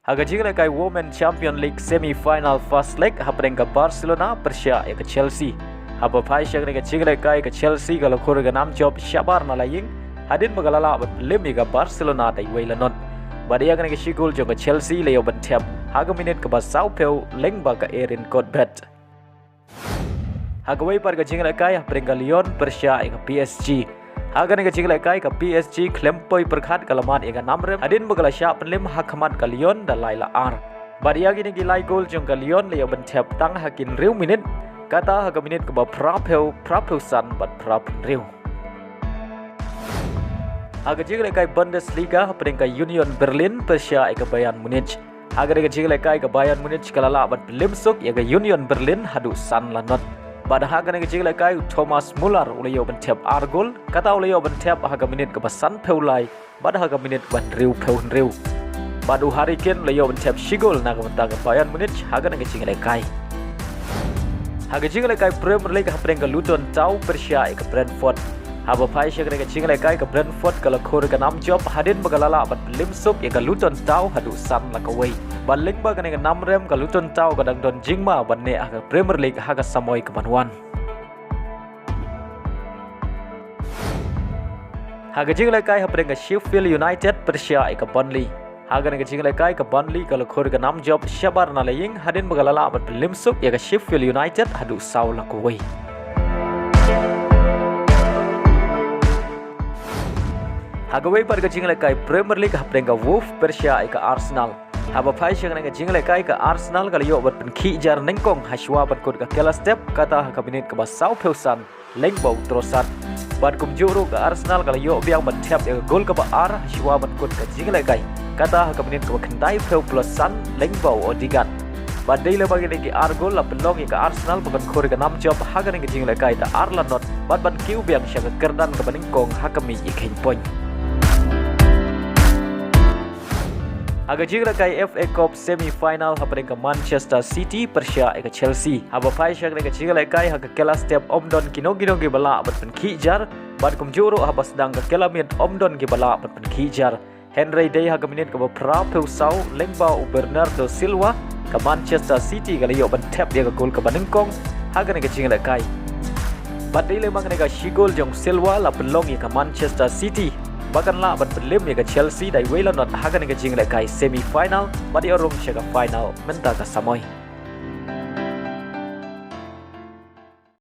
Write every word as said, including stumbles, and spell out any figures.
Ha ka jinglehkai Women Champion League semi-final first leg hapdeng ka Barcelona pyrshah ïa ka Chelsea. Haba phai sha kane ka jinglehkai ka Chelsea ka la khur ka nam jop shabar na la ïing hadien ba ka la lah ban pynlem ïa ka Barcelona da iwei la not. Bad ïa kane ka shi gol jong ka Chelsea la ïoh ban thep ha ka minit kaba sawphew lyngba ka Erin Cuthbert. Ha kawei pat ka jinglehkai hapdeng ka Lyon pyrshah ïa ka P S G. Ha kane ka jinglehkai ka P S G khlem poi pyrkhat ka la mad ïa ka nam rem hadien ba ka la shah pynlem ha khmat ka Lyon da lai la ar. Bad ïa kine ki lai gol jong ka Lyon la ïoh ban thep tang ha ki hynriew minit, kata ha ka minit kaba phraphew, phraphew san bad phraphew hynriew. Ha ka jinglehkai Bundesliga hapdeng ka Union Berlin pyrshah ïa ka Bayern Munich. Ha kane ka jinglehkai ka Bayern Munich ka la lah ban pynlem suk ïa ka Union Berlin haduh san la not. Bad ha kane ka jinglehkai u Thomas Muller u la ïoh ban thep ar gol, kata u la ïoh ban thep ha ka minit kaba sanphew lai bad ha ka minit kaba hynriewphew hynriew. Bad u Harry Kane u la ïoh ban thep shi gol na ka bynta ka Bayern Munich ha kane ka jinglehkai. Ha ka jinglehkai Premier League hapdeng ka Luton Town pyrshah ïa ka Brentford. Haba phai sha kane ka jinglehkai ka Brentford ka la khur ka nam jop hadien ba ka la lah ban pynlem suk ïa ka Luton Town haduh san la kawei. Bad lyngba kane ka nam rem ka Luton Town ka dang don jingma ban neh ha ka Premier League ha ka samoi ka ban wan. Ha ka jinglehkai hapdeng ka Sheffield United pyrshah ïa ka Burnley. Ha kane ka jinglehkai ka Burnley ka la khur ka nam jop shabar na la ïing hadien ba ka la lah ban pynlem suk ïa ka Sheffield United haduh saw la kawei. Ha kawei pat ka jinglehkai Premier League hapdeng ka Wolves pyrshah ïa ka Arsenal. Haba phai sha kane ka jinglehkai ka Arsenal ka la ïoh ban pynkhih jar nyngkong hashwa ban kut ka kylla step, kata ha ka minit kaba sawphew san lyngba u Trossard. Bad kumjuh ruh ka Arsenal ka la ïoh biang ban thep ïa ka gol kaba ar hashwa ban kut ka jinglehkai, kata ha ka minit kaba khyndaiphew plus san lyngba u Odegaard. Bad dei lyngba kine ki ar gol la pynlong ïa ka Arsenal ba kan khur ka nam jop ha kane ka jinglehkai da ar la not bad ban kiew biang sha ka kyrdan kaba nyngkong ha ka miej ïakheiñ point. Ha ka jinglehkai F A Cup semi-final hapdeng ka Manchester City pyrshah ïa ka Chelsea. Haba phai sha kane ka jinglehkai ha ka kylla step ym don kino kino kiba lah ban pynkhih jar, bad kumjuh ruh haba sdang ka kylla miet ym don kiba lah ban pynkhih jar. Hynrei dei ha ka minit kaba phraphew saw lyngba u Bernardo Silva ka Manchester City ka la ïoh ban thep ïa ka gol kaba nyngkong ha kane ka jinglehkai. Bad dei lyngba kane ka shi gol jong Silva la pynlong ïa ka Manchester City ba kan lah ban pynlem ïa ka Chelsea da iwei la not ha kane ka jinglehkai semi-final bad ïoh rung sha ka final mynta ka samoi.